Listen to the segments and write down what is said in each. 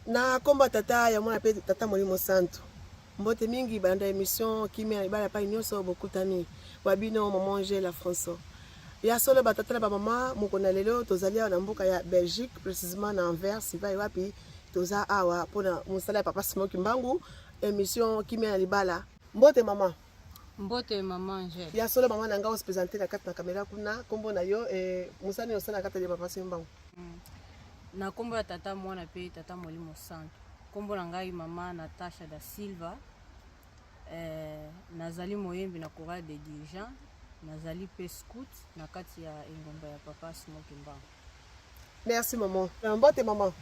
Na kombo ya Tata, ya Mwana mpe Tata Molimo Santu. Mbote mingi balanda emission kimia na libala epai nyonso bokutani wa bino maman Angela François. Ya solo ba tata na ba mama mokolo na lelo tozali awa na mboka ya Belgique précisément na Anvers epai wapi toza awa mpona mosala ya papa Simon Kimbangu emission kimia na libala. Mbote mama. Mbote maman Angèle. Ya solo mama na ngai ose présenter na kati na kamera kuna kombo na yo eh, mosala nini osala na kati ya papa Simon Kimbangu? Na kombo ya tata mwana pe tata molimo santu. Kombo na ngai mama Natasha da Silva. Eh, nazali moyembi na chorale des dirigeants, nazali pe scout na kati ya engumba ya papa Simon Kimbangu. Merci maman. Mbote maman.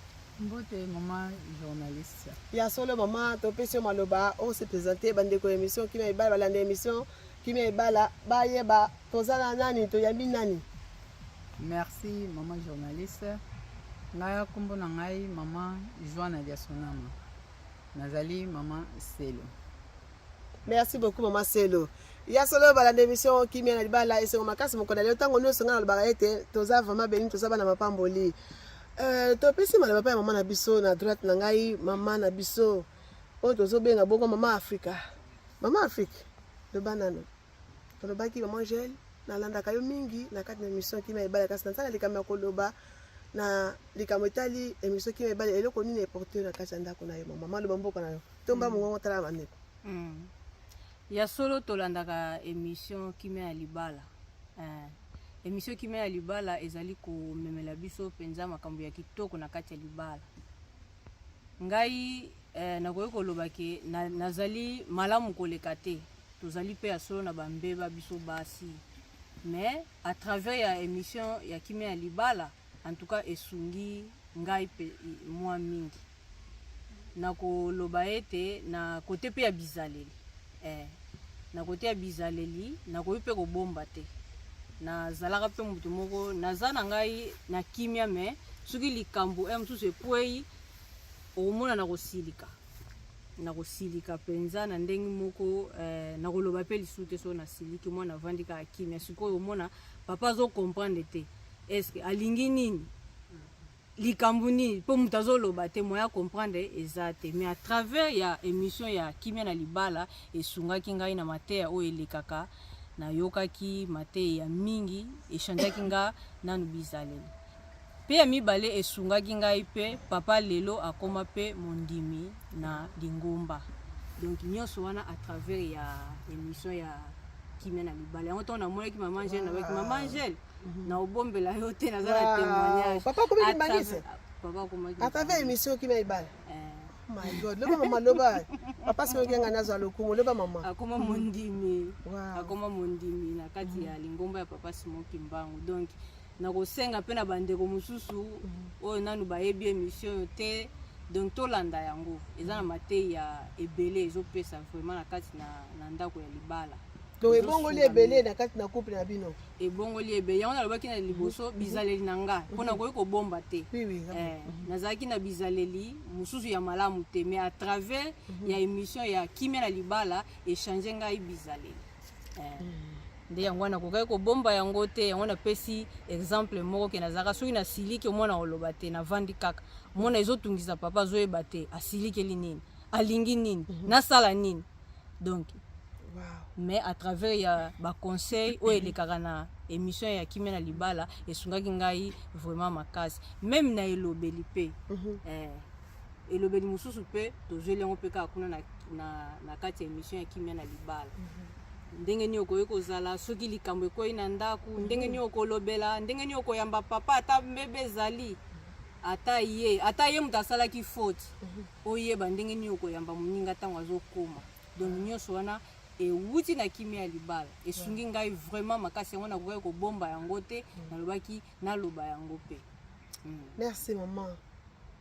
Mbote maman journaliste. Ya solo maman, topesi yo maloba o se présenter bandeko ya émission Kimia Ebala balanda émission Kimia Ebala bayeba toza na nani toyambi nani. Merci maman journaliste. Ngai kombo na ngai maman Joana Diasonama. Nazali maman Selo. Merci beaucoup maman Selo. Ya solo balanda émission Kimia na libala esengo makasi mokolo na lelo ntango nyonso ngai nalobaka ete toza vraiment béni toza bana mapamboli. Euh, topesi maloba mpe ya mama na biso na droite na ngai mama na biso oyo tozobenga bongo mama Afrika. Mama Afrique loba nano. Tolobaki mama Angèle nalandaka yo mingi na kati na émission Kimia libala kasi nasala likambo ya koloba na likambo etali émission Kimia libala eloko nini eporte na kati ya ndako na yo mama maloba mboka na yo tomba mongongo tala bandeko. Ya solo tolandaka émission Kimia ya libala. Eh, émission Kimia ya libala ezali komemela biso mpenza makambo ya kitoko na kati ya libala. Ngai eh, nakoki koloba ke na, nazali malamu koleka te. Tozali pe ya solo na ba mbeba biso basi mais à travers ya emission ya kimia ya libala en tout cas esungi ngai pe mua mingi na koloba ete na kote pe ya bizaleli eh, na kote ya bizaleli nakoki pe kobomba te nazalaka pe moto moko naza na ngai na kimia mais soki likambo eh, mosusu ekwei okomona na kosilika Nakosilika penza na ndenge moko eh, nakoloba pe lisusu te soki nasiliki mwana avandi kaka kimia. Sikoyo omona papa azo comprendre te est-ce que alingi nini likambo nini mpo moto azoloba te moyen comprendre eza te mais à travers ya émission ya kimia na libala esungaki ngai na mateya oyo elekaka nayokaki mateya ya mingi echangeaki nga nanu bizaleli Pe ya mibale esungaki ngai pe papa lelo akoma pe mondimi na lingomba donc nionso wana à travers ya emission ya kimia na libala yango ntango namonaki mama Angèle nalobaki mama Angèle na obombela yo te naza na témoignage papa akomi limbangisi papa akomaki à travers émission kimia libala eh. Oh my God loba mama loba papa soki ngai nazwa lokumu loba mama akoma mondimi akoma mondimi na kati ya lingomba ya papa Simon Kimbangu donc Nakosenga pe na bandeko mosusu oyo nanu bayebi emission oyo te donc tolanda yango eza na mateyi ya ebele ezopesa vraiment na kati na, na ndako ya libala donc ebongoli ebele na kati na couple na bino ebongoli ebele yango nalobaki na liboso mhm. bizaleli na nga mpo nakoki kobomba te oui, oui, eh, nazalaki na bizaleli mosusu ya malamu te mais à travers ya émission ya kimia na libala echange ngai bizaleli eh. Nde yango wana nakokaki kobomba yango te, yango napesi exemple moko ke nazalaka soki nasiliki omona koloba te, navandi kaka mona ezotungisa papa azoyeba te asilikeli nini, alingi nini, nasala nini donc wow. Mais à travers ya ba conseil oyo elekaka na émission ya kimia na libala esungaki ngai vraiment makasi, meme na elobeli pe mm -hmm. eh, elobeli mosusu mpe tozweli yango mpe kaka kuna na, na, na kati ya émission ya kimia na libala mm -hmm. ndenge nini okoki kozala soki likambo ekwei na ndako mm -hmm. ndenge nini okolobela ndenge nini okoyamba papa ata mbebe ezali ata ye ata ye moto asalaki faute mm -hmm. oyeba ndenge nini okoyamba moninga ntango azokoma donc nyonso wana ewuti na kimia ya libala esungi ngai vraiment makasi yango nakokaki kobomba yango te nalobaki naloba yango mpe Merci maman.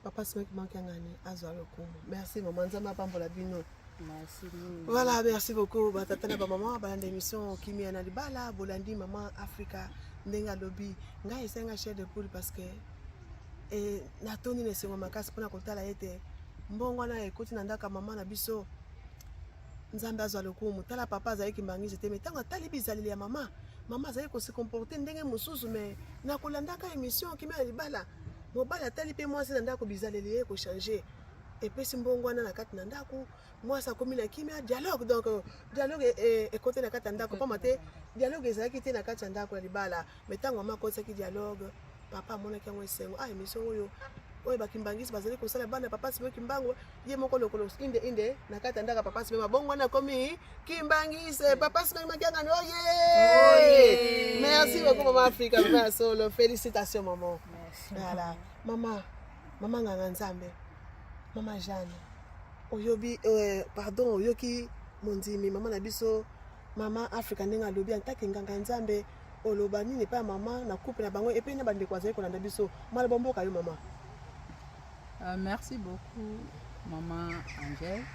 Papa Simon Kimakiangani azwa lokumu. Merci maman, Nzambe apambola bino. Merci. Voilà, merci beaucoup ba tata na ba maman balanda émission Kimia na libala bolandi maman Africa ndenge alobi ngai esenga chair de poule parce que eh, natondi na esengo makasi mpona kotala ete mbongo wana ekoti na ndako ya mama na biso Nzambe azwa lokumu. Tala papa azali kimbanguiste te mais tango atali bizaleli ya mama, mama azali ko se comporter ndenge mosusu mais na kolandaka emission kimia ya libala, mobali atali pe mwasi na ndako bizaleli ye ko changer. Epesi mbongwana na kati na ndako, mwasi akomi na kimia, dialogue donc dialogue ekoti na kati ya ndako pamba te dialogue ezalaki te na kati ya ndako ya libala mais tango mama akotisaki dialogue papa amonaki yango esengo. Ah emission oyo oyo ba kimbanguiste bazali kosala bana papa Simon Kimbangu ye moko lokolo inde inde na kati ya ndaka papa Simon mabongo wana akomi kimbanguiste papa Simon Makiangani oye oye merci beaucoup maman Africa maman ya solo félicitations maman merci voilà maman maman nganga Nzambe maman Jeanne oyobi pardon oyoki mondimi maman na biso Mama Africa ndenge alobi en tant que nganga nzambe oloba nini epai ya mama na couple na bango epai na bandeko bazali kolanda biso maloba mboka yo mama. Merci beaucoup maman Angèle.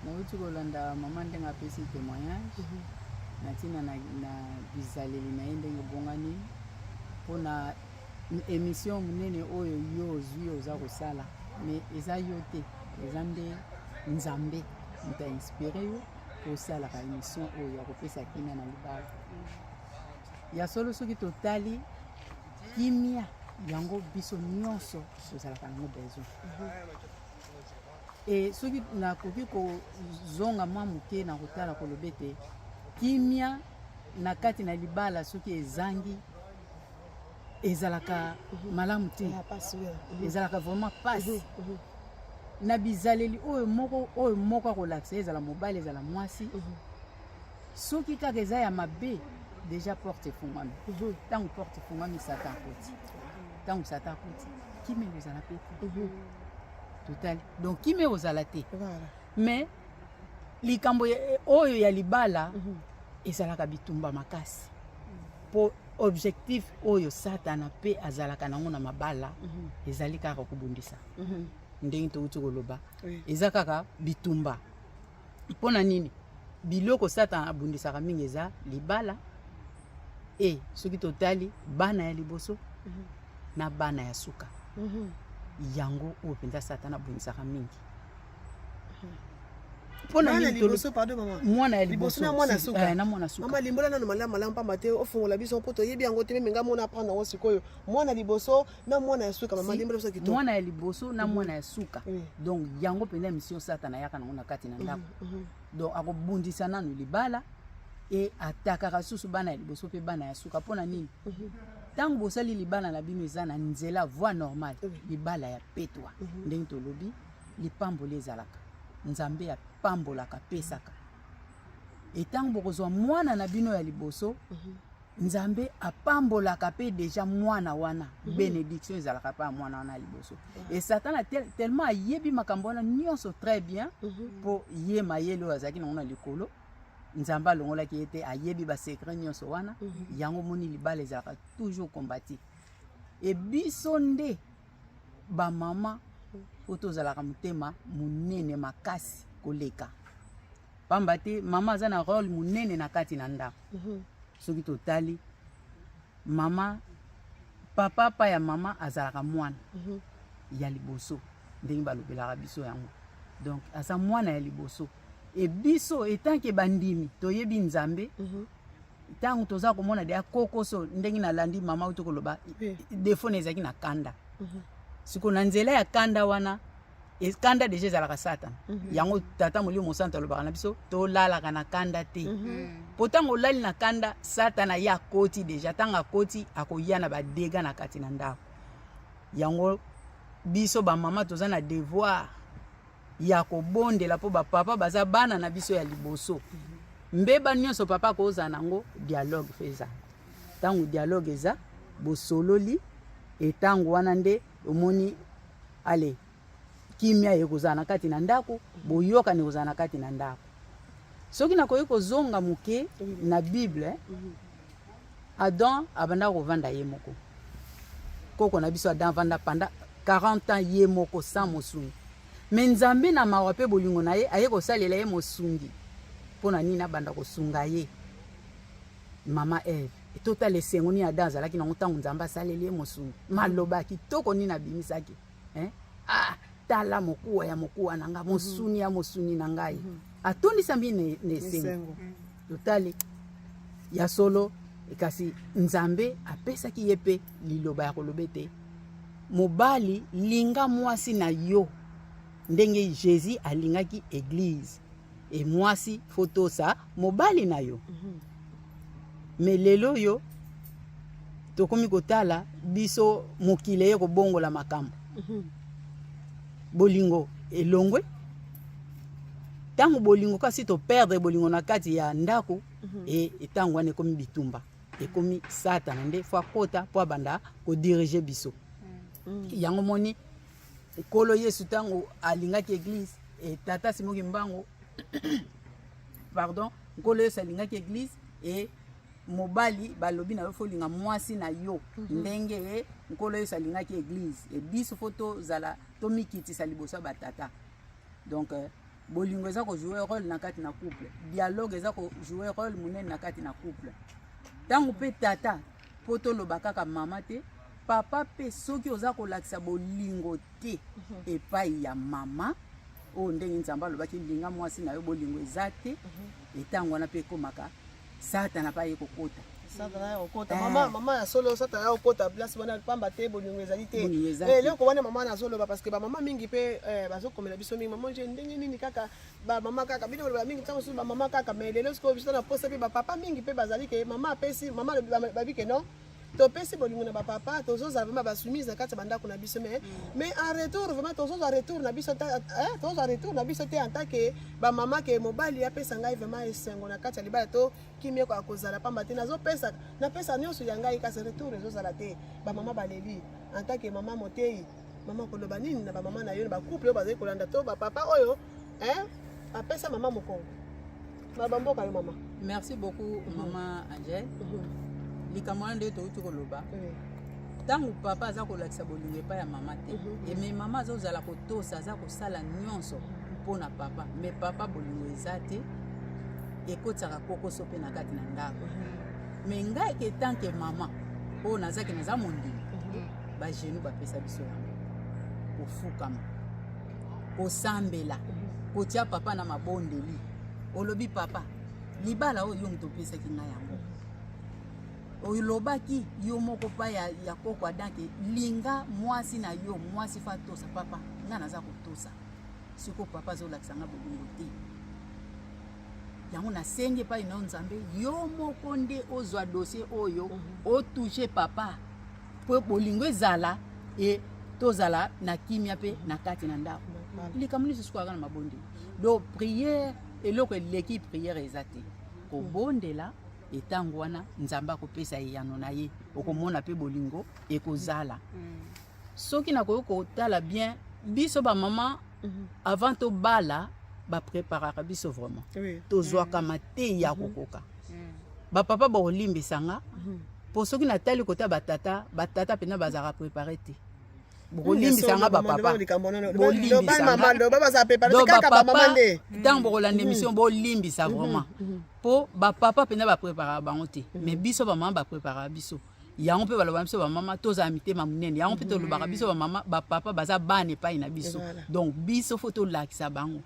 Nauti kolanda mama ndenge apesi témoignage na ntina na, na bizaleli na ye ndenge ebongani mpona émission monene oyo yo ozwi oza kosala mais eza yo te eza nde Nzambe moto ainspire yo Tosalaka emission oyo ya kopesa kimia na libala. Ya solo soki totali kimia yango biso nyonso tozalaka nango besoin. E soki nakoki kozonga mwa moke na kotala koloba ete kimia na kati na libala soki ezangi ezalaka malamu te, ezalaka vraiment pasi na bizaleli oyo moko oyo moko akolakisa ezala mobali ezala mwasi soki kaka eza ya mabe deja porte efungwami ntango porte efungwami satan akoti ntango satan akoti kimia ekozala mpe te totali donc kimia ekozala te mais. Likambo oyo ya libala ezalaka bitumba makasi, mpo objectif oyo Satana mpe azalaka nango na mabala ezali kaka kobundisa. Ndenge touti koloba, eza kaka bitumba. Mpo na nini biloko Satana abundisaka mingi eza libala? E soki totali bana ya liboso na bana ya suka, yango oyo mpenza Satana abundisaka mingi. Mpo na liboso, pardon mama. Mwana ya liboso na mwana suka. Eh, na mwana suka. Mama, limbola nano malamu malamu, pamba te ofungola biso mpo toyebi yango te. Même nga mona apprendre yango sikoyo, mwana liboso na mwana ya suka. Mama, limbola biso kitoko. Mwana ya liboso na mwana ya suka. Donc yango mpenza mission Satana ayaka nango na kati na ndako. Donc akobundisa nanu libala e atakaka susu bana ya liboso mpe bana ya suka. Mpo na nini? Ntango bosali libala na bino, eza na nzela voie normale, libala ya petwa, ndenge tolobi, lipamboli ezalaka, Nzambe apambolaka, apesaka. Etango bokozwa mwana na bino ya liboso, Nzambe apambolaka mpe déjà mwana wana. Bénédiction ezalaka mpe ya mwana wana ya liboso. E Satana tellement ayebi makambo wana nyonso très bien, mpo ye mayele oyo azalaki nango na likolo, Nzambe alongolaki ye te, ayebi basecret nyonso wana. Yango moni libala ezalaka toujours combati. E biso nde bamama po tozalaka motema monene makasi koleka, pamba te mama aza na rôle monene na kati na ndako. Soki totali mama, papa pa ya mama azalaka mwana ya liboso, ndenge balobelaka biso yango. Donc aza mwana ya liboso. E biso etanke bandimi, toyebi Nzambe, ntango toza komona deya kokoso, ndenge nalandi mama uti koloba, défaut na ezalaki na kanda. Sikoyo na nzela ya kanda wana, kanda déjà ezalaka Satana. Yango Tata Molimo Mosantu alobaka na biso, tolalaka na kanda te, po ntango olali na kanda, Satana ye akoti déjà. Ntango akoti, akoya na badégâts na kati na ndako. Yango biso bamama toza na devoir ya kobondela mpo bapapa baza bana na biso ya liboso. Mbeba nyonso papa akozala nango, dialogue fe ezala. Ntango dialogue eza, bosololi, etango wana nde omoni ale kimia ekozala na kati na ndako, boyokani ekozala na kati na ndako. Soki nakoki kozonga moke na Bible, Adam abandaka kovanda ye moko. Koko na biso Adam avanda pendant 40 ans ye moko, sans mosungi. Me Nzambe na mawa mpe bolingo na ye aye kosalela ye mosungi. Mpo na nini? Abanda kosunga ye, mama Eve. Totala esengo nini Adam azalaki nango ntango Nzambe asaleli ye mosungi. Maloba ya kitoko nini abimisaki, eh? Ah, tala mokuwa ya mokuwa na ngai, mosuni ya mosuni na ngai. Atondisami na esengo. Totali ya solo, kasi Nzambe apesaki ye mpe liloba ya koloba ete mobali, linga mwasi na yo ndenge Jésus alingaki église. E mwasi, faut tosa mobali na yo. Me lelo oyo tokomi kotala biso mokili eye kobongola makambo. Bolingo elongwe. Ntango bolingo, kasi toperdre bolingo na kati ya ndako, e ntango wana ekomi bitumba, ekomi Satana nde faut akota mpo abanda kodiriger biso. Yango moni Nkolo Yesu ntango alingaki église, e tata Simoki Mbango, pardon, Nkolo Yesu alingaki église. E mobali, balobi na yo, faut olinga mwasi na yo ndenge ye Nkolo Yesu alingaki église. E biso faut tozala, tomikitisa liboso ya batata. Donc bolingo eza kojouer rôle na kati na couple, dialogue eza kojouer rôle monene na kati na couple. Ntango mpe tata, mpo toloba kaka mama te, papa mpe, soki oza kolakisa bolingo te epai ya mama oyo, ndenge Nzambe alobaki linga mwasi na yo, bolingo eza te, etango wana mpe ekomaka Satana mpe aye kokota. Satana ya kokota. Mama, mama, ya solo, Satana ya kokota place wana, pamba te bolingo ezali te. Bolingo eza te. Eloko wana mama nazoloba, parce que bamama mingi mpe bazokomela biso mingi: mama nje, ndenge nini kaka bamama kaka bino baloba mingi, ntango mosusu bamama kaka? Mais lelo sikoyo biso na posa mpe bapapa mingi mpe bazali ke mama apesi, mama alobi, babi ke non, topesi bolingo na bapapa, tozozala vraiment basoumise na kati ya bandako na biso, mais en retour vraiment tozozwa retour na biso tozozwa retour na biso te en tant que bamama, ke mobali apesa ngai vraiment esengo na kati ya libala to kimia ekoka kozala, pamba te nazopesa, napesa nyonso ya ngai, kasi retour ezozala te. Bamama baleli. En tant que mama motei, mama, koloba nini na bamama na yo, na bacouple oyo bazali kolanda, to bapapa oyo, hein? Apesa mama mokongo. Maloba mboka yo mama. Merci beaucoup mama Angèle. Likambo wana nde touti koloba. Ntango papa aza kolakisa bolingo epai ya mama te, eme mama azozala kotosa, aza kosala nyonso mpo na papa, me papa bolingo eza te, ekotisaka kokoso mpe na kati na ndako. Me ngai ke tant que mama oyo nazaki naza mondimi, bagenou bapesa biso yango, kofukama, kosambela, kotia papa na mabondeli. Olobi papa, libala oyo yo moto opesaki ngai yango, olobaki yo moko pa ya, ya koko Adam ke linga mwasi na yo, mwasi fa tosa papa, ngai naza kotosa. Sikoyo papa azolakisa nga bolingo te, yango nasengi epai na yo Nzambe, yo moko nde ozwa dossier oyo, otouche papa po bolingo ezala e tozala na kimia mpe na kati na ndako. Likambo nyonso sikoyo na mabondeli. Donc prière, eloko eleki prière eza te. Kobondela etango wana Nzambe akopesa eyano na ye, okomona mpe bolingo ekozala. Soki nakoki kotala bien, biso bamama avant tobala bapreparaka biso vraiment, tozwaka mateyi ya kokoka. Bapapa bakolimbisa nga mpo soki natali kota batata, batata mpenza bazalaka prépare te. Bokolimbisa nga bapapa, bolimbisa nga ntango bokolanda émission, bolimbisa vraiment mpo bapapa mpenza bapreparaka bango te, mais biso bamama bapreparaka biso. Yango mpe baloba biso bamama tozala mitema monene, yango mpe tolobaka biso bamama, bapapa baza bana epai na biso, donc biso fo tolakisa bango.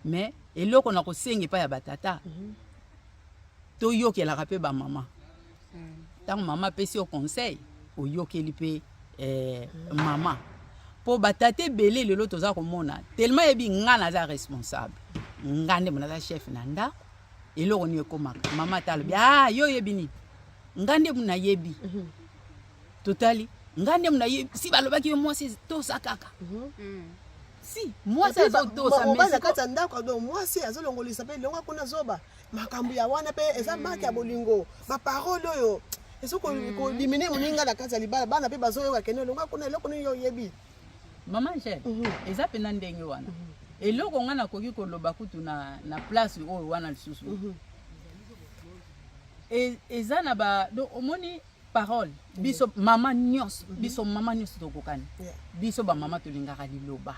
Mais eloko na kosenga epai ya batata, toyokelaka mpe bamama. Ntango mama apesi yo conseil, oyokeli mpe mama, mpo batata ebele lelo toza komona tellement yebi nga naza responsable, nga nde naza chef na ndako. Eloko nini ekomaka, mama ata alobi: ah, yo oyebi nini, nga nde nayebi. Totali nga nde nayebi, si balobaki yo mwasi tosa kaka, si mwasi azotosa. Mobali na kati ya ndako, donc mwasi azolongolisa mpe elongo kuna zoba makambo ya wana mpe eza marque ya bolingo. Baparole oyo ezokodiminuer moninga na kati ya libala, bana mpe bazoyoka kende elongo kuna, eloko nini yo oyebi? Mama Angèle, eza mpena ndenge wana. Eloko nga nakoki koloba kutu na place oyo wana lisusu, eza na ba, donc omoni parole, biso mama nyonso, biso mama nyonso tokokani, biso bamama tolingaka liloba.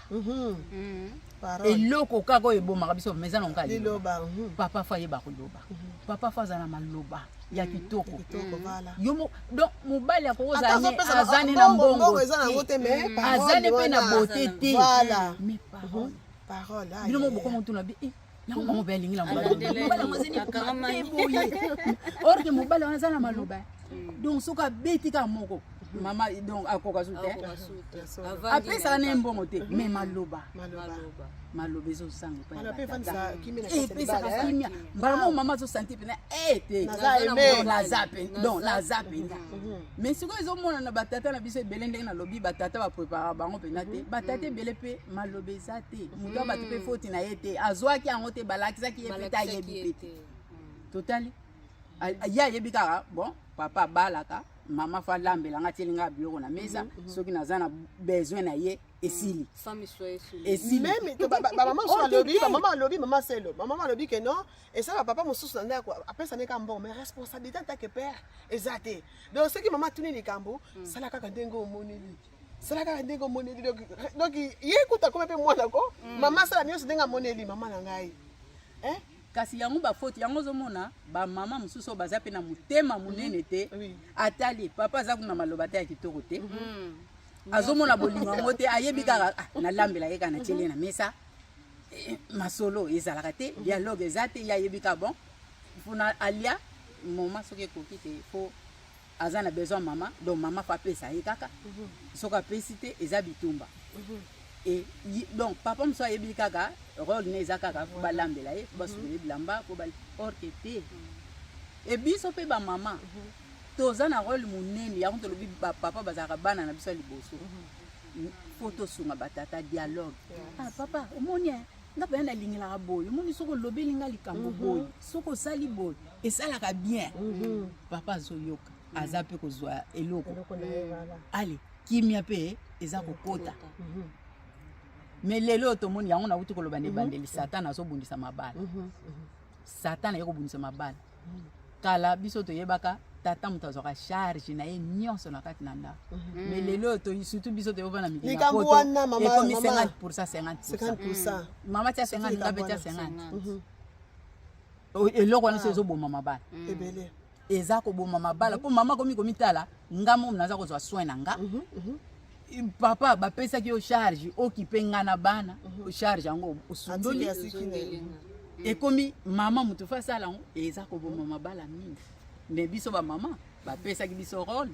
Eloko kaka oyo ebomaka biso eza na kaka liloba. Papa fo ayeba koloba, papa fo aza na maloba ya kitoko. Yo donc mobali akokozala azani na mbongo, azani mpe na beauté te, mais parole, bino mo bokoma tuna bi yango bango mpe alingi na mobali, mobali yango azali te boye, or que mobali wana aza na maloba. Donc soki abeti kaka moko mama, donc akoka su te, apesaka na ye mbongo te, mais maloba, maloba ezosanga epesaka kimia. Mbala moko mama azosentir mpena te naza, donc naza mpenza. Mais sikoyo ezomonana batata na biso ebele, ndenge nalobi, batata bapreparaka bango mpenza te. Batata ebele mpe maloba eza te. Moto ya bato mpe foti na ye te, azwaki yango te, balakisaki ye mpe te, ayebi mpe te. Totali ye ayebi kaka bon, papa abalaka, mama fo alambelanga, atieli nga biloko na mesa, soki naza na besoin na ye, esili. Esili. Bamama mosusu alobi, bamama alobi, mama Selo, bamama alobi ke non, esala papa mosusu na ndako apesa ka mbongo, mais responsabilité en tant que père eza te. Donc soki mama atuni likambo, sala kaka ndenge omoneli, sala kaka ndenge omoneli. Donc ye kuta koma mpe mwana ko mama asala nyonso ndenge amoneli mama na ngai. Kasi yango bafoti yango, ozomona bamama mosusu oyo baza mpe na motema monene te. Atali papa aza kuna, maloba te ya kitoko te, azomona bolingo yango te, ayebi kaka nalambela ye kaka, natieli ye na mesa, masolo ezalaka te, dialogue eza te. Ye ayebi kaka bon, mpona alia moma soki ekoki te, fo aza na besoin mama, donc mama fo apesa ye kaka. Soki apesi te, eza bitumba. Et donc papa mosusu ayebi kaka rôle ne eza kaka fo balambela ye, fo basukela ye bilamba, fo or que te. E biso mpe bamama toza na rôle monene, yango tolobi bapapa bazalaka bana na biso ya liboso. Fo tosunga batata, dialogue. Ah papa, omoni nga mpenza nalingelaka boye, omoni soki olobeli nga likambo boye, soki osali boye, esalaka bien. Papa azoyoka, aza mpe kozwa eloko, ale kimia mpe eza kokota. Mais lelo oyo tomoni yango, nauti koloba na ebandeli, Satan azobundisa mabala. Satan aye kobundisa mabala. Kala biso toyebaka tata moto azwaka charge na ye nyonso na kati na ndako, mais lelo oyo surtout biso toyoba na mikili ya Likambo poto, wana, ekomi mama. 50 50. 50. Mama tia 50, nga mpe tia likambo 50. Eloko wana so ezoboma mabala. Ebele. Eza koboma mabala mpo mama komi komitala, nga momo naza kozwa soin na nga. Papa, bapesaki yo charge okipe nga na bana, charge yango osundoli. Atiki asiki na ye. Ekomi mama moto fa asala yango. Eza koboma mabala mingi. Me biso bamama, bapesaki biso rôle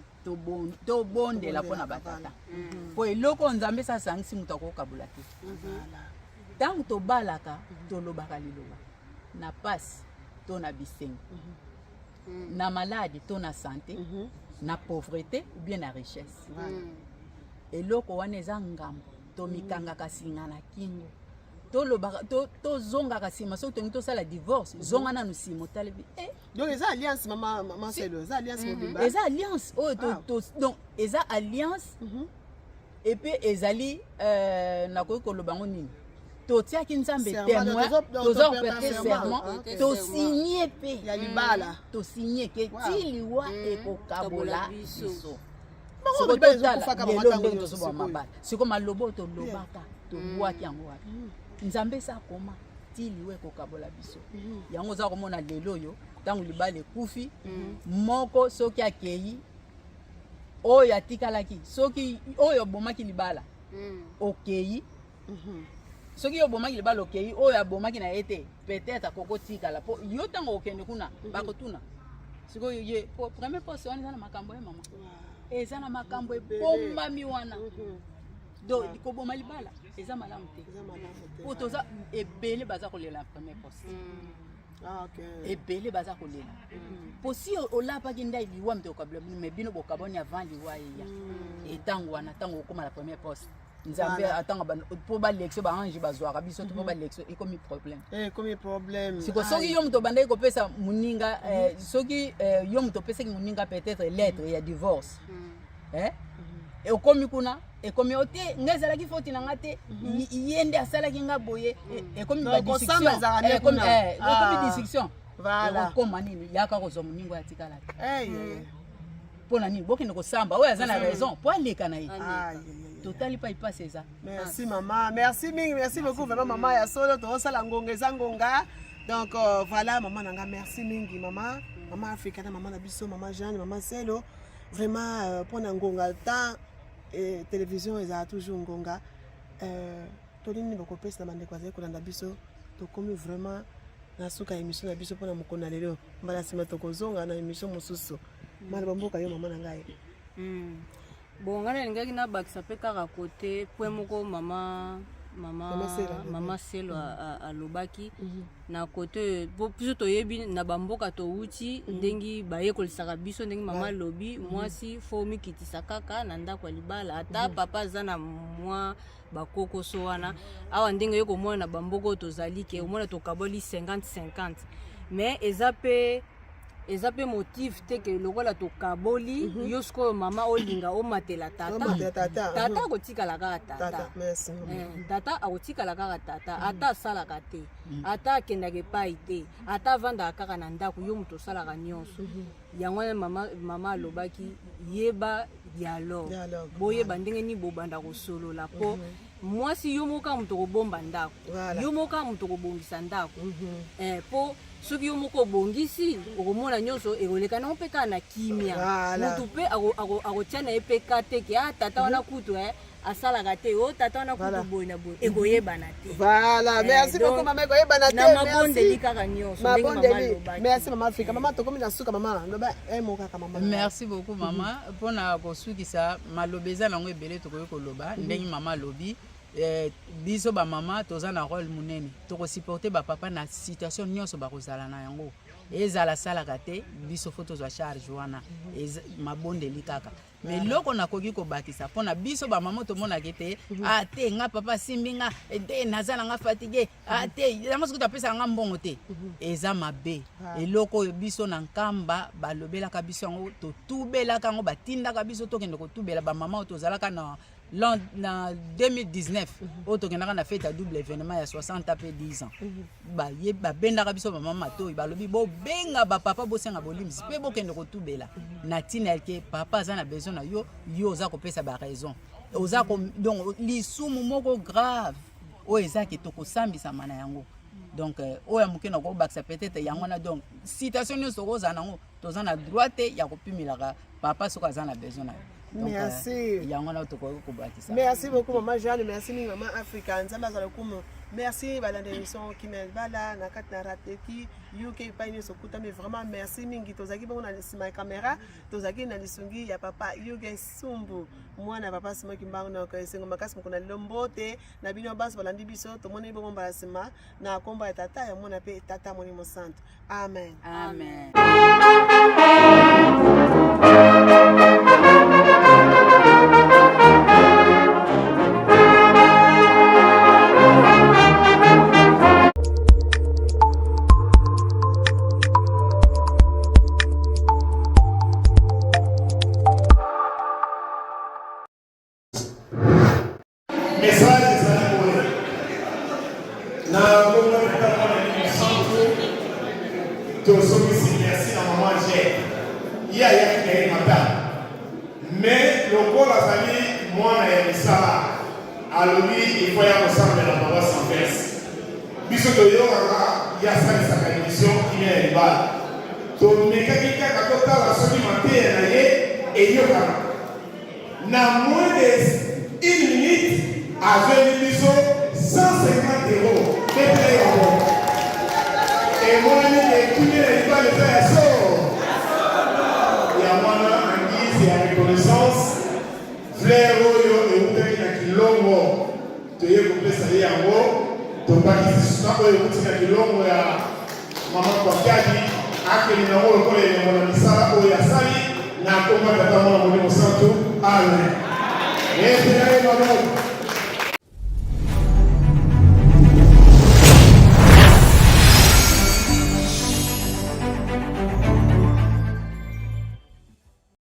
tobondela mpo na batata, mpo eloko oyo Nzambe esi asangisi, moto akokabola te. Ntango tobalaka, tolobaka liloba na pasi to na bisengo, na maladi to na santé, na pauvreté ou bien na richesse. Eloko wana eza ngambo tomikangaka singa na kingo, tolobaka, tozongaka nsima. Soki tolingi tosala divorce, zonga nanu nsima, otalebi eh. Donc eza alliance, mama Selo, eza alliance mobimba. Eza alliance oyo donc eza alliance et puis ezali nakoki koloba yango nini, totiaki Nzambe Serment, témoin. donc Toza toprêter koprêter serment. serment. Ok. Tosigne mpe Ya libala. Tosigne ke ti liwa ekokabola Kabola biso. biso. Bango Siko libala totala ezokufaka bango lelo ntango ndenge nyonso tozoboma sikoyo. mabala. Siko maloba oyo tolobaka, tobwaki yango wapi? Nzambe esi akoma ti liwa ekokabola biso. Yango oza komona lelo oyo, ntango libala ekufi, moko soki akei, oyo atikalaki, soki oyo obomaki libala okei, soki yo obomaki libala okei, oyo abomaki na ye te, peut-être akokotikala, mpo yo ntango okende kuna, bakotuna sikoyo ye po premier poste wana eza na makambo ye mama, eza na makambo ebombami wana. Donc koboma libala eza malamu te. Eza malamu te. Po toza ebele baza kolela na premier poste. Ah, ok. Ebele baza kolela po si olapaki ndai liwa moto okabela bino, mais bino bokaboni avant liwa eya. Etango wana, ntango okóma na premier poste, Nzambe atango mpo balekso, baange bazwaka biso to mpo balekso, ekomi problème. Eh, ekomi problème. Siko soki yo moto obandaki kopesa moninga, soki yo moto opesaki moninga peut-être lettre ya divorce, okomi kuna, ekomi o te, nga ezalaki foti na nga te, ye nde asalaki nga boye, ekomi Donc, kosamba ezalaka nde kuna. Ekomi discussion. Voilà. Ekokoma nini? Yaka kozwa moninga oyo atikala te. Hey. Mpo na nini bokende kosamba? Oyo aza na raison mpo aleka na ye. Aïe, aïe, aïe. Totali pa ipasi eza. Merci maman, merci mingi, merci beaucoup vraiment maman ya solo. Tozosala ngonga, eza ngonga. Donc voilà, maman na nga, merci mingi maman, maman Africa na maman na biso, maman Jeanne, maman Selo. Vraiment mpona ngonga, temps et télévision ezala toujours ngonga. Tolini bakopesa na bandeko azali kolanda biso. Tokomi vraiment na suka ya émission na biso mpona mokolo na lelo. Mbala nsima tokozonga na émission mosusu. Maloba mboka yo, mama na ngai. Bon, ngai nalingaki nabakisa mpe kaka kote point moko mama mama Mama Selo alobi. Mama Selo alobaki na kote oyo, po biso toyebi na bamboka towuti ndenge bayekolisaka biso, ndenge mama alobi, mwasi fo mikitisa kaka na ndako ya libala, ata papa aza na mwa bakokoso wana. Awa ndenge oye komona na bamboka oyo tozali ke omona tokaboli 50 50, mais eza mpe motif te ke lokola tokaboli, yo sikoyo mama olinga omatela tata. Omatela tata. Tata akotikala kaka tata. Tata, merci. Tata akotikala kaka tata, ata asalaka te, ata akendaka epai te, ata avandaka kaka na ndako, yo moto osalaka nyonso. Yango wana mama alobaki yeba dialogue. Dialogue. Boyeba ndenge nini bobanda kosolola, mpo mwasi, yo moko kaka moto kobomba ndako, yo moko kaka moto kobongisa ndako, mpo soki yo moko obongisi, okomona nyonso ekoleka nango mpe kaka na kimia. Motu mpe akotia na ye mpe ka te ke ah, tata wana kutu asalaka te, o tata wana kutu boye na boye, ekoyebana te. Voilà, merci Donc, beaucoup mama, ekoyebana te. na mabondeli Merci. kaka nyonso ndenge mama Mabondeli. alobaki. Merci mama Afrika. Mama, tokomi na suka mama. Loba mo kaka mama. Merci beaucoup mama. Mpona kosukisa, maloba eza nango ebele tokoki koloba. Ndenge mama alobi, biso bamama toza na rôle monene, tokosupporte bapapa na situation nyonso bakozala na yango. Ezala asalaka te, biso fo tozwa charge wana. Mabondeli kaka. Mais eloko nakoki kobakisa mpona biso bamama, tomonaki te, ah te, nga papa asimbi nga te, naza na nga fatigue, ah te, yango soki topesaka nga mbongo te, eza mabe. Eloko oyo biso na Nkamba balobelaka biso yango, totubelaka yango, batindaka biso tokende kotubela bamama oyo tozalaka na L'an na 2019 oyo tokendaka na fete ya double événement ya 60 ans mpe 10 ans baye babendaka biso bamama matoi balobi bobenga bapapa bosenga bolimbisi mpe bokende kotubela na ntina ya ke papa aza na besoin na yo yo oza kopesa baraison oza ko, donc lisumu moko grave oyo eza ke tokosambisama na yango donc euh, oyo ya moke nakobakisa peut-être yango wana donc citation nyonso tokozala nango toza na droit te ya kopimelaka papa soki aza na besoin na yo Donc, euh, Merci. yango wana tokoki kobakisa Merci beaucoup maman Jeanne, merci mingi maman Africa. Nzambe azala lokumu. Merci balanda émission Kimia Libala na kati na Rateki UK epai nyonso okutami vraiment merci mingi. Tozalaki bongo na nsima ya caméra, tozalaki na lisungi ya papa Hugues Sumbu, mwana ya papa Simon Kimbangu na esengo makasi mokolo na lelo mbote na bino banso balandi biso tomoni bongo mbala nsima na kombo ya tata ya mwana mpe tata molimo santu. Amen. Amen. Message ezali boye na kombo ya Tata Mwana Molimo Santu, tozongisi merci na mama Angèle. Ye ayaki na ye matanga, mais lokola azali mwana ya misala, alobi il faut ya kosambela paroisse Anvers. Biso toyokaka ye asalisaka emission kimia ya libala, tomekaki kaka totala soki mateya na ye eyokana. Na moins de une minute azweli biso 150 euros. Betela ye maboko. Emonani ke kimia na libala eza ya solo. Yango wana en guise ya reconnaissance, fleur oyo eutaki na Kilongo toye kopesa ye yango, tobakisi susu na oyo euti na Kilongo ya Mama Kwakadi akende na yango lokola elembo na misala oyo asali na kombo ya Tata Mwana Molimo Santu. Amen. Betela ye maboko.